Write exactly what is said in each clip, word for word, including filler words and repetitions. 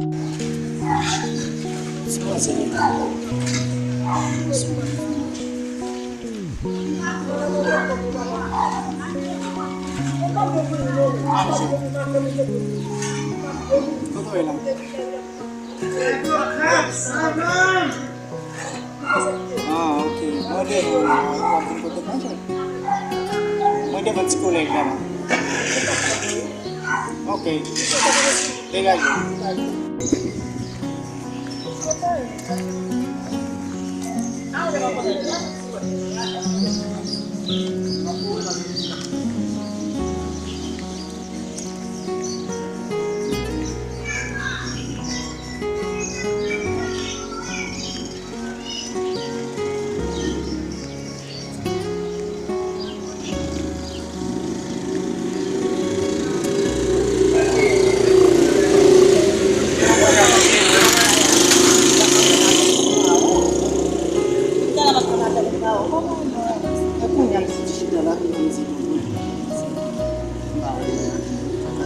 Ah, ok. Mwen devan la, w ap vin pote manje. Mwen devan ti kolèg la, non. Ok. Degaje.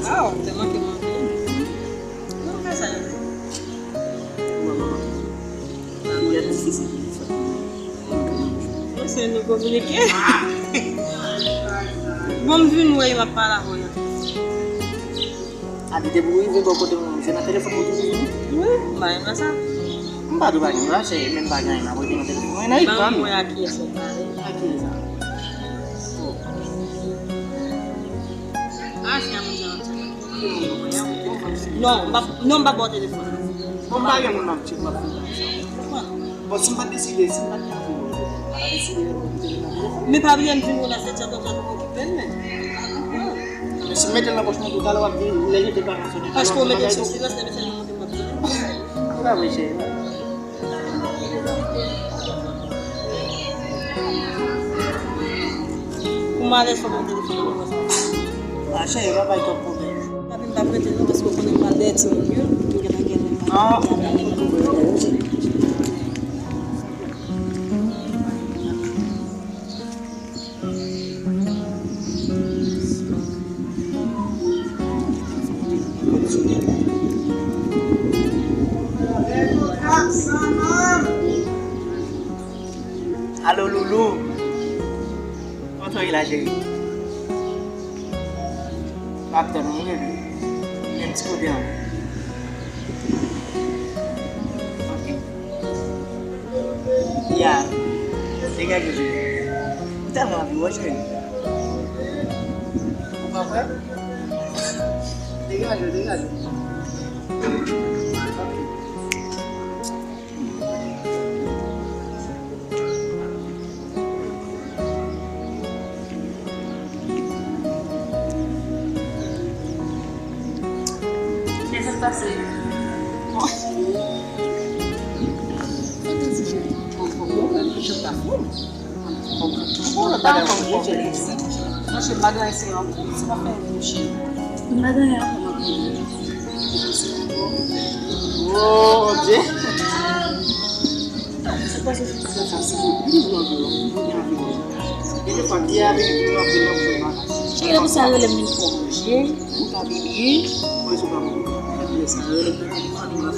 Wow, te manke manje. Mwen fè sa yo. Mwen, mwen, mwen. Mwen, mwen, mwen. Mwen se nou kominike. Bon, m vin wè yo ap pale avè w. A, li te pou rive bò kote mwen, se nan telefòn mwen toujou vini? Wi, m pa renmen sa. M pa tou pa gen la, se menm pa gen anyen nan pote nan telefòn mwen, nan ekran. Ban m wè a kiyès w ap pale. A kiyès sa? Oh. Ah, se a moun sa w ap pale. Non, m p ap, non, m p ap ba w telefòn. Bon, m pa gen moun m ap tchek, m ap fè sa. Bon, si m pa t deside, si m pa t gen pou m pa deside, m te vin nan telefòn. Men pa bliye m di w la, se djòb la pou m okipe l, men. Men si m mete l nan pòch mwen, talè w ap di, lè gen deklaransyon, paske w mete l sou silans, lè mesaj la monte, m ap di w. Se pa vre, cheri. Pou m alèz fò m nan telefòn nan WhatsApp. A, cheri, pa bay twòp pwoblèm. Papi, m p ap rete non, paske w konnen m pral dèyè timoun yo. M gentan gen lè m pral. Ah. Alo, Loulou. Kòman w ye la, cheri? M ap tann ou, wi, bebe. Men ti kote an. Ok. Ya. Degaje w, cheri. M tèlman anvi wè w, cheri. Ou pa kwè? Degaje w, degaje w. Ok. Kisa k pase? Bon, bon, bon, bon, bon, bon. Ou konn lòt bagay ou konn fè. Monchè, m pa gen anyen, se yon, se pa fè yon bouche. M pa gen anyen ankò, m ap vini. Oh, Dye. Se paske se sa, se yon pil nan yo, pou gen anvi. Gen de fwa, Dye a vini pou nou anpil nan pou nou. Se pou sa yo rele m vin fè manje, pou ta vini. Mwen sou pa mwen. Sa yo rele m vin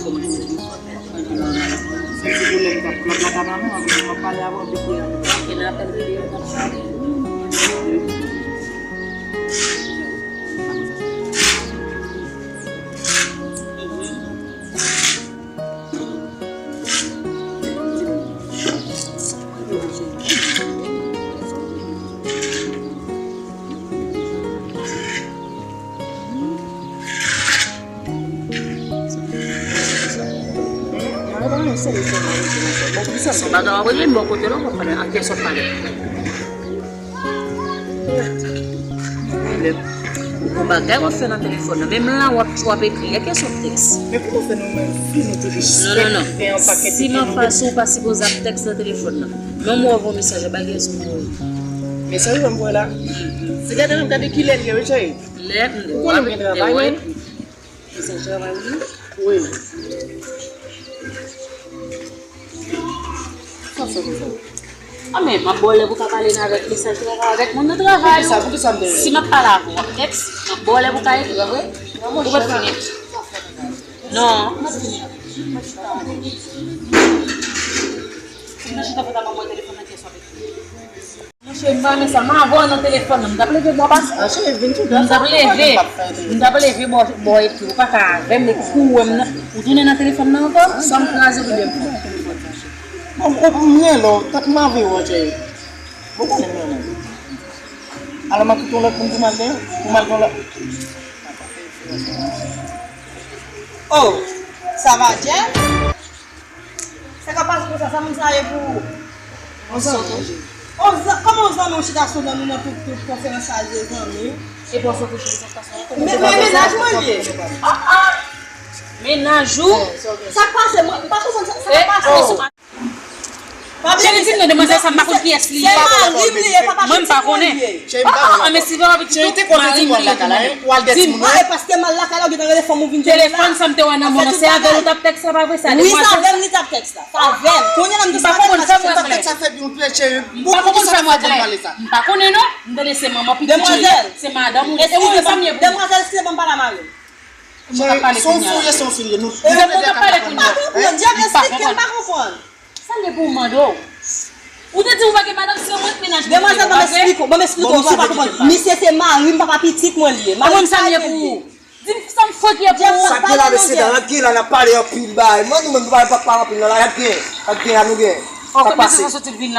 fè manje. Fè ti boulèt k ap klap lakay maman, anpi m ap pale avè w depi yè. Anpil apèl videyo k ap pale. Se yon bagay w ap rele m bò kote la, w ap pale ak kiyès w ap pale. Yon bagay w ap fè nan telefòn nan, menm la w ap, w ap ekri, e kesyon tèks. Men kòman fè nou menm fi nou toujou... Non, non, non. Si m anfas ou, ou pa sipoze ap tèks nan telefòn nan. Menm w ap voye mesaj, e pa gen sou voye. Mesaj ou voye la. Se gade menm, gade kilè l ye, wi, cheri. Lè m... Ou konnen m gen travay, wi. Mesaj travay ou li? Wi. Sa fè konsa. A, men, m ap ba w lè pou w ka pale nan avèk mesaj travay avèk moun nan travay. Poukisa, poukisa m te... Si m ap pale avè w, w ap tèks, m ap ba w lè pou w ka ekri, w ap wè. Ou pa t fini. Sa fè konsa. Non. Mwen chita pou ta ban mwen telefòn nan pyès la. Monchè, m pa renmen sa. M avè w nan telefòn nan. M t ap leve bò pase. Ah, cheri, vin tou. M t ap leve. M t ap leve bò, bò epi ou pa ka avè m, epi kou wè m nan. Ou tounen nan telefòn nan ankò? Sa m kraze pou dèm. Bon, ou pou mwen lò, tank m avè w, cheri. Ou konnen m renmen w. Alò, m ap kite yon lòt moun pou m al gen, pou m al gen yon lòt. Oh, sa va, Jeff? Sa k ap pase konsa, sa moun sa ye pou ou? On zanmi. On zan-, kòman on zanmi ou chita sou dan nou nan tout, tout konferans sa ye zanmi? E bon, sa touche, sa pase. Men, men mennaj mwen li ye. Ah, ah. Mennaj ou? Sa k pase? Mwen, m pa konprann sa, sa k pase. Cheri, di m non, demwazèl sa, m pa konn kiyès li ye. Se mari m li ye, papa pitit mwen li ye. Mwen, m pa konnen. Ah, ah, men si papa pitit ou, mari m li ye. Di m, ah, e paske m al lakay la, ou gentan rele fanm ou vin jwenn la. Telefòn sa m te wè nan men w, se avè l ou t ap tèks la, pa vre sa, demwazèl? Wi, se avè m li t ap tèks la. Se avè m. Kounye a la m di sa, m pa konprann fè mwen klè. M pa konprann fè mwen klè. M pa konnen non. M tande se manman pitit ou ye, se madanm ou ye. E ou menm sa m ye pou ou? Demwazèl, eskize, ban m pale a mari m. Cheri, se yon fou ye, se yon fi l ye. Nou, nou tout de dè ka pale kounye a. M pa konprann. Jeff, esplike m, m pa konprann. Sa l ye pou w mande w? Ou te di ou pa gen madanm, se mwen k mennaj mwen. Demwazèl, ban m esplike w, ban m esplike w, si w pa konprann. Misye se mari m, papa pitit mwen li ye. Mari m sa l ye pou ou? Di m sa m fè ki ye pou ou? Sa k gen la, mesye, nan, n ap gen la, n ap pale anpil bagay. Mwen, nou menm, nou pa, pa, pa anpil nan la, n ap gen, n ap gen la, nou gen. Sa k pase?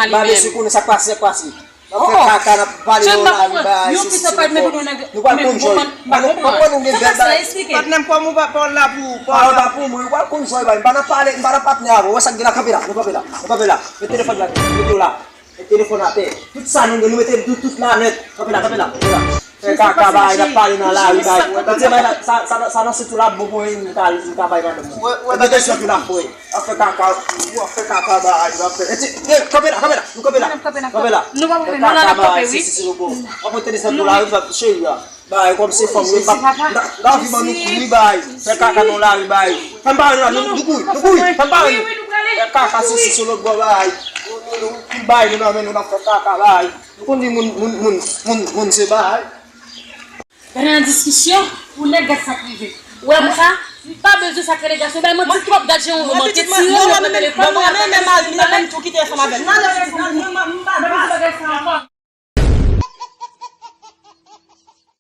Ba mesye konnen sa k pase, sa k pase. N ap fè kaka, n ap pale nan lari, bay, sesi, sesi. Nou pral konn jòy. Mwen, mwen, mwen, nou gen bèl bagay. Patnè m, kòman w pa, pa w la pou, pa w la pou mwen. Nou pral konn jòy, bay. M pa nan pale, m pa nan patnè avè w. Wè sa k gen la, kanpe la, nou kanpe la, nou kanpe la. Met telefòn la, met yo la. Met telefòn atè. Tout sa nou gen, nou mete tout, tout la nèt. Kanpe la, kanpe la, kanpe la. Fè kaka, bay, n ap pale nan lari, bay. Tande, bay, sa, sa, sa nan sitou la, bon pou mwen, m ka, m ka bay madanm mwen. Mete sou la, boy. W ap fè kaka, w ap fè kaka, bay, w ap fè. E ti, e, kanpe la, kanpe la, nou kanpe la. Kanpe la. Nou pa kanpe, non, non, n ap kanpe, wi. Si, si, si, bon. W ap mete desann pou lari, w ap cheri a. Bay, kòm se fanm, wi, m p ap, m ta, m ta anvi ban nou kou, wi, bay. Fè kaka nan lari, bay. Fè m pale nou la, nou, nou kouri, nou kouri, fè m pale nou. Fè kaka, si, si, sou lòt bò, bay. Nou, nou, nou, pil bay, nou nan men nou, n ap fè kaka, bay. Nou konn di moun, moun, moun, moun, moun se bay. Gade nan diskisyon, ou nèk gad sa k rive. Ou wè konsa, m pa bezwen sa k rele gason, bay manti twòp, gad jan w manke tire, w pran telefòn mwen, apre mwen menm mari m nan menm tou kite ansanm avè m. Nan, nan, nan, nan, nan.